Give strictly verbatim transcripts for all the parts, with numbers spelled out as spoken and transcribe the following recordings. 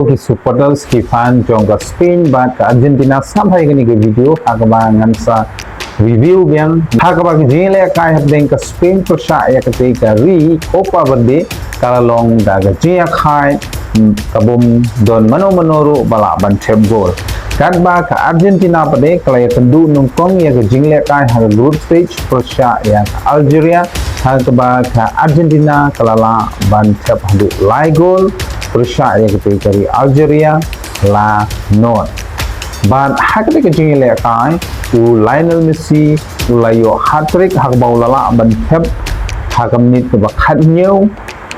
ki supporters, ki fan jong ka Spain bad ka Argentina, sngap ha kane ka video ha kaba ngan sa review biang ha kaba ka jingïalehkai hapdeng ka Spain pyrshah ïa katei ka ri Cape Verde ka la long da ka jingïakhih, mm, ka bym don mano mano ruh ba lah ban thep gol. Katba ka Argentina pat de ka la ïakynduh nyngkong ïa ka jingïalehkai ha ka group stage pyrshah ïa ka Algeria, ha kaba ka Argentina ka la lah ban thep haduh lai gol pyrshah ïa katei ka ri Algeria la nod. Bad ha katei ka jingïalehkai u Lionel Messi u la ïoh hat-trick ha kaba u la lah ban thep ha ka minit kaba khathynñiew,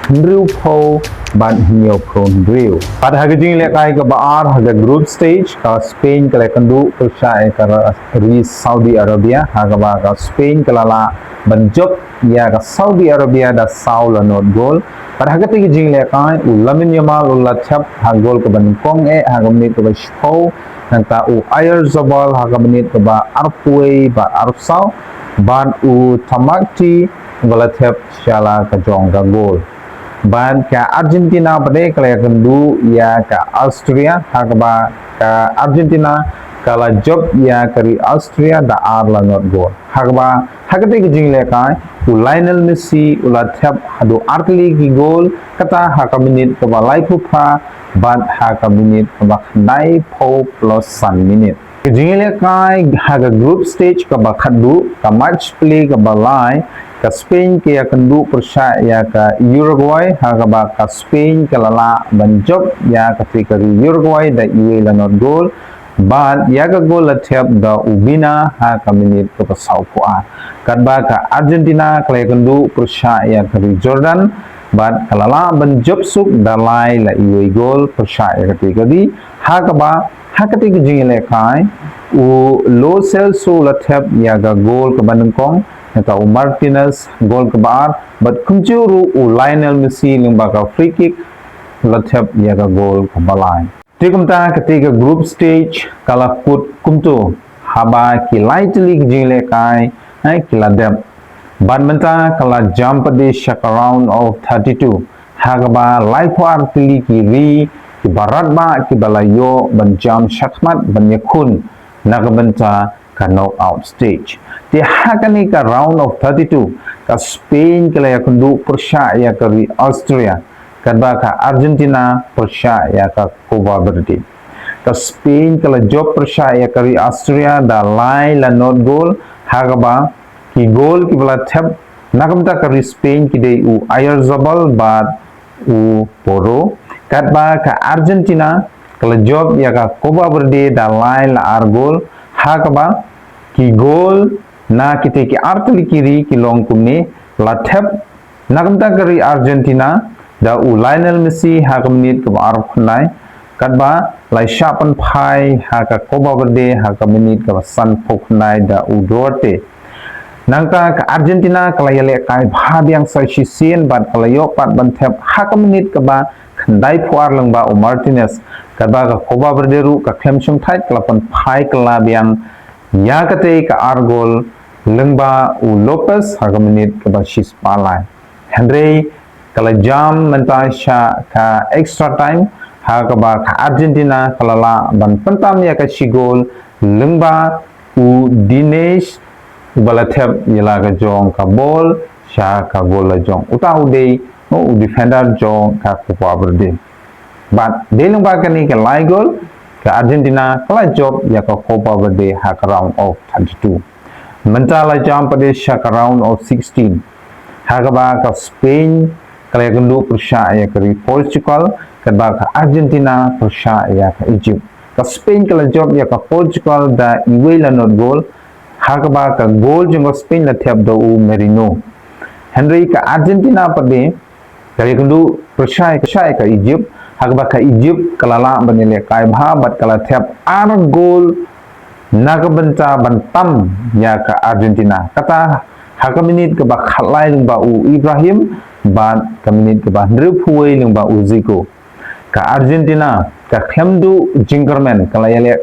hynriewphew bad hynñiewphew hynriew. Bad ha ka jingïalehkai kaba ar ha ka group stage, ka Spain ka la ïakynduh pyrshah ïa ka ra-, ri Saudi Arabia, ha kaba ka Spain ka la lah ban jop ïa ka Saudi Arabia da saw la nod gol. Bad ha katei ka jingïalehkai u Lamine Yamal u la thep ha gol kaba nyngkong eh ha ka minit kaba shiphew, nangta u Oyarzabal ha ka minit kaba arphew wei bad arphew saw, bad u Tamati ba la thep sha la ka jong ka gol. Bad ka Argentina pat de ka la ïakynduh ïa ka Austria, ha kaba ka Argentina ka la jop ïa ka ri Austria da ar la nod gol. Ha kaba ha katei ka jingïalehkai u Lionel Messi u la thep haduh artylli ki gol, kata ha ka minit kaba laiphew phra bad ha ka minit kaba khyndaiphew plus san minit. Ka jingïalehkai ha ka group stage kaba khatduh, ka match play kaba lai, ka Spain ka ïakynduh pyrshah ïa ka Uruguay, ha kaba ka Spain ka la lah ban jop ïa katei ka ri Uruguay da iwei la nod gol. Bad ïa ka gol la thep da u Mina ha ka minit kaba sawphew ar. Katba ka Argentina ka la ïakynduh pyrshah ïa ka ri Jordan, bad ka la lah ban jop suk da lai la iwei gol pyrshah ïa katei ka ri. Ha kaba ha katei ka jingïalehkai u Lo Celso la thep ïa ka gol kaba nyngkong, nangta u Martinez gol kaba ar, bad kumjuh ruh u Lionel Messi lyngba ka free kick la thep ïa ka gol kaba lai. Te kumta katei ka group stage ka la kut kumto, haba ki lai tylli ki jingïalehkai, eh, ki la dep. Bad mynta ka la jam pat de sha ka round of thirty-two, ha kaba laiphew ar tylli ki ri kiba radbah kiba la ïoh ban jam shakhmat ban ïakhun na ka bynta ka knockout stage. Te ha kane ka round of thirty-two, ka Spain ka la ïakynduh pyrshah ïa ka ri Austria, katba ka Argentina pyrshah ïa ka Cape Verde. Ka Spain ka la jop pyrshah ïa ka ri Austria da lai la nod gol, ha kaba ki gol kiba la thep na ka bynta ka ri Spain ki dei u Oyarzabal bad u Porro. Katba ka Argentina ka la jop ïa ka Cape Verde da lai la ar gol, ha kaba ki gol na kitei ki artylli ki ri ki long kumne: la thep na ka bynta ka ri Argentina da u Lionel Messi ha ka minit kaba arphew khyndai, katba la shah pynphai ha ka Cape Verde ha ka minit kaba sanphew khyndai da u Duarte. Nangta ka Argentina ka la ïalehkai bha biang sa shisien bad ka la ïoh pat ban thep ha ka minit kaba khyndaiphew ar lyngba u Martinez, katba ka Cape Verde ruh ka khlem shongthait ka la pynphai kylla biang ïa katei ka ar gol lyngba u Lopez ha ka minit kaba shispah lai. Hynrei ka la jam mynta sha ka extra time, ha kaba ka Argentina ka la lah ban pyntam ïa ka shi gol lyngba u Dinesh, uba la thep ïa la ka jong ka bol sha ka gol la jong uta u dei u defender jong ka Cape Verde. Bad dei lyngba kane ka lai gol, ka Argentina ka la jop ïa ka Cape Verde ha ka round of thirty-two. Mynta la jam pat de sha ka round of sixteen, ha kaba ka Spain ka la ïakynduh pyrshah ïa ka ri Portugal, katba ka Argentina pyrshah ïa ka Egypt. Ka Spain ka la jop ïa ka Portugal da iwei la nod gol, ha kaba ka gol jong ka Spain la thep da u Merino. Hynrei ka Argentina pat de ka la ïakynduh pyrshah, pyrshah ïa ka Egypt, ha kaba ka Egypt ka la lah ban ïalehkai bha bad ka la thep ar gol na ka bynta ban tam ïa ka Argentina. Kata ha ka minit kaba khatlai lyngba u Ibrahim bad ka minit kaba hynriewphew wei lyngba u Zico. Ka Argentina ka khlem duh jingkyrmen, ka la ïaleh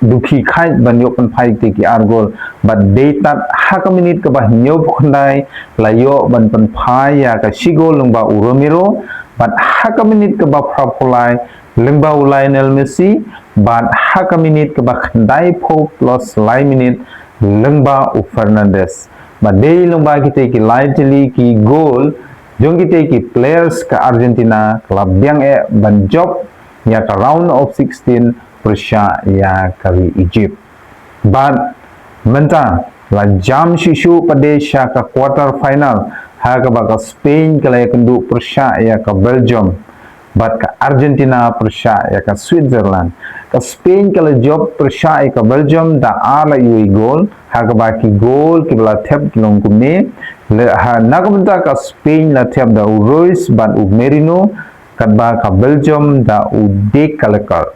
dukhi kheit ban ïoh pynphai te ki ar gol, bad dei tad ha ka minit kaba hynñiewphew khyndai la ïoh ban pynphai ïa ka shi gol lyngba u Romero, bad ha ka minit kaba phraphew lai lyngba u Lionel Messi, bad ha ka minit kaba khyndai phew plus lai minit lyngba u Fernandes. Bad dei lyngba kitei ki lai tylli ki gol jong kitei ki players ka Argentina ka la biang eh ban jop ïa ka round of sixteen pyrshah ïa ka ri Egypt. Bad mynta la jam shisha pat de sha ka quarter final, ha kaba ka Spain ka la ïakynduh pyrshah ïa ka Belgium, bad ka Argentina pyrshah ïa ka Switzerland. Ka Spain ka la jop pyrshah ïa ka Belgium da ar la iwei gol, ha kaba ki gol kiba la thep ki long kumne. Le ha na ka bynta ka Spain la thep da u Reus bad u Merino, katba ka Belgium da u De Ketelaere.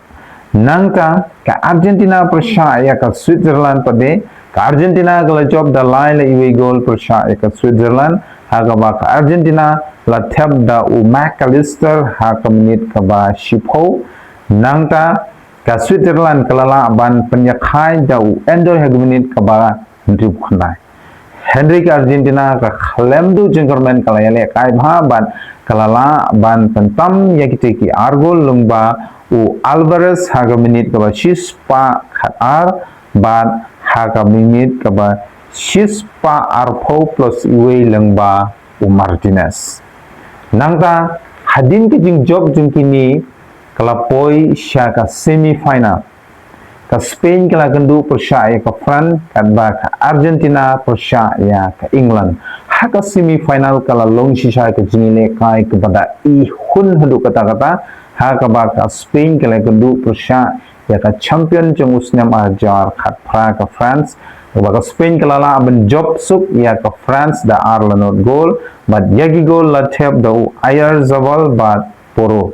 Nangta ka Argentina pyrshah ïa ka Switzerland pat de, ka Argentina ka la jop da lai la iwei gol pyrshah ïa ka Switzerland, ha kaba ka Argentina la thep da u Mac Allister ha ka minit kaba shiphew. Nangta ka Switzerland ka la lah ban pynïakhai da u Endo ha ka minit kaba hynriewphew khyndai. Hynrei ka Argentina ka khlem duh jingkyrmen ka la ïalehkai bha bad ka la lah ban pyntam ïa kitei ki ar gol lyngba u Alvarez ha ka minit kaba shispah khatar bad ha ka minit kaba shispah arphew plus iwei lyngba u Martinez. Nangta hadien ka jingjop jong kine ka la poi sha ka semi final. Ka Spain ka la kynduh pyrshah ïa ka France, katba ka Argentina pyrshah ïa ka England. Ha ka semi final ka la long shisha ka jingïalehkai kaba da ihun haduh katta katta, ha kaba ka Spain ka la kynduh pyrshah ïa ka champion jong u snem ar hajar khatphra ka France, kaba ka Spain ka la lah ban jop suk ïa ka France da ar la nod gol, bad ïa ki gol la thep da u Oyarzabal bad Porro.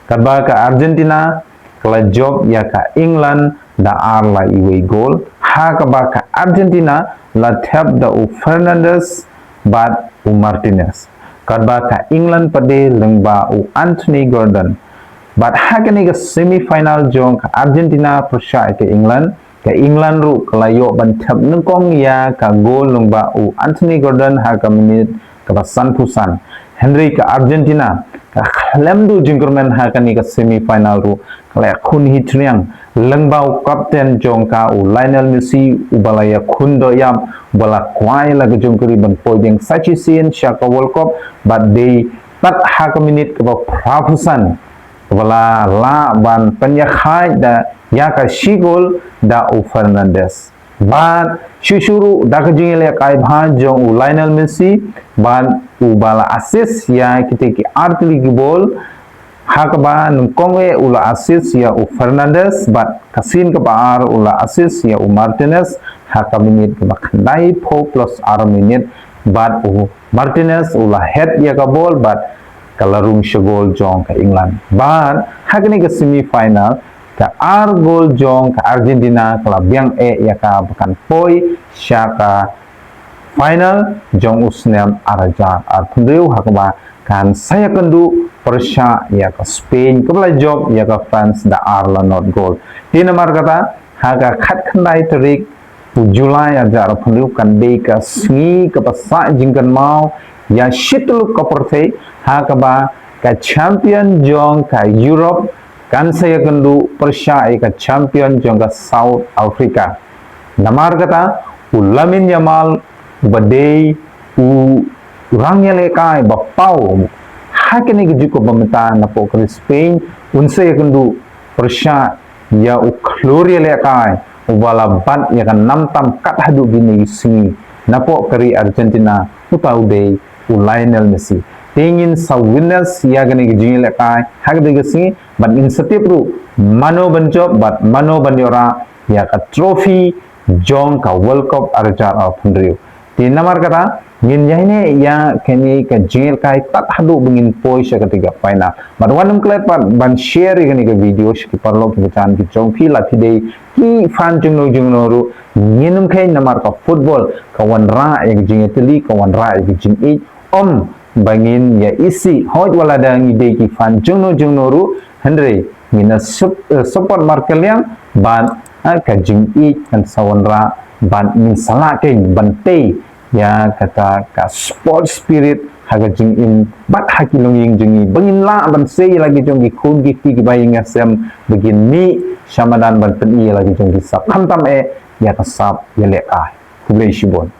Katba ka Argentina ka la jop ïa ka England da ar la iwei gol, ha kaba ka Argentina la thep da u Fernandes bad u Martinez. Katba ka England pat de lyngba u Anthony Gordon. Bad ha kane ka semi final jong ka Argentina pyrshah ïa ka England, ka England ruh ka la ïoh ban thep nyngkong ïa ka gol lyngba u Anthony Gordon ha ka minit kaba sanphew san. Hynrei ka Argentina ka khlem duh jingkyrmen ha kane ka semi final ruh, ka la ïakhun hi tyrhiang lyngba u kapten jong ka u Lionel Messi, uba la ïakhun dohïap, uba la kwah ïa la ka jong ka ri ban poi biang sa shisien sha ka World Cup, bad dei pat ha ka minit kaba phraphew san kaba la lah ban pynïakhai da ïa ka shi gol da u Fernandes. Bad shuh shuh ruh da ka jingïalehkai bha jong u Lionel Messi, bad uba la assist ïa kitei ki ar tylli ki gol, ha kaba nyngkong eh u la assist ïa u Fernandes, bad ka sien kaba ar u la assist ïa u Martinez ha ka minit kaba khyndai phew plus ar minit, bad u Martinez u la head ïa ka bol bad ka la rung sha gol jong ka England. Bad ha kane ka semi final ka ar gol jong ka Argentina ka la biang eh ïa ka ba kan poi sha ka final jong u snem ar hajar arphew hynriew, ha kaba kan sa ïakynduh pyrshah ïa ka Spain kaba la jop ïa ka France da ar la nod gol. Te namar kata ha ka khatkhyndai tarik u July ar hajar arphew hynriew kan dei ka sngi kaba sah jingkynmaw ïa shi tylli ka pyrthei, ha kaba ka champion jong ka Europe kan sa ïakynduh pyrshah ïa ka champion jong ka South Africa. Namar kata u Lamine Yamal uba dei u rangïalehkai ba paw ha kane ka juk kaba mynta napoh ka ri Spain, un sa ïakynduh pyrshah ïa u khlur ïalehkai uba la bat ïa ka nam tam kat haduh kine ki sngi napoh ka ri Argentina, uta u dei u Lionel Messi. Te ngin sa witness ïa kane ka jingïalehkai ha kane ka sngi, bad ngin sa tip ruh mano ban jop bad mano ban ïoh rah ïa ka trophy jong ka World Cup ar hajar arphew hynriew. Te namar kata ngin ïaineh ïa kane ka jingïalehkai tad haduh ba ngin poi sha kata ka final. Bad wat nym klet pat ban share ïa kane ka video sha ki paralok kiba jan ki jong phi, lada phi dei ki fan jongno jongno ruh, ngin nym kheiñ namar ka football ka wanrah ïa ka jingïatylli, ka wanrah ïa ka jingïeit. Ym ba ngin ïa isih, hooid wat lada ngi dei ki fan jongno jongno ruh, hynrei ngin ïa sup-, eh, support markylliang, bad, eh, ka jingïeit kan sa wanrah, bad ngin sa lah keiñ ban tei ïa kata ka sport spirit ha ka jingim bad ha ki longïing jong ngi, ba ngin lah ban sei ïa la ki jong ki khun ki kti kiba ïing ïa sem, ba kin mih sha madan ban pyni ïa la ki jong ki sap, khamtam eh ïa ka sap ïalehkai. Khublei shibun.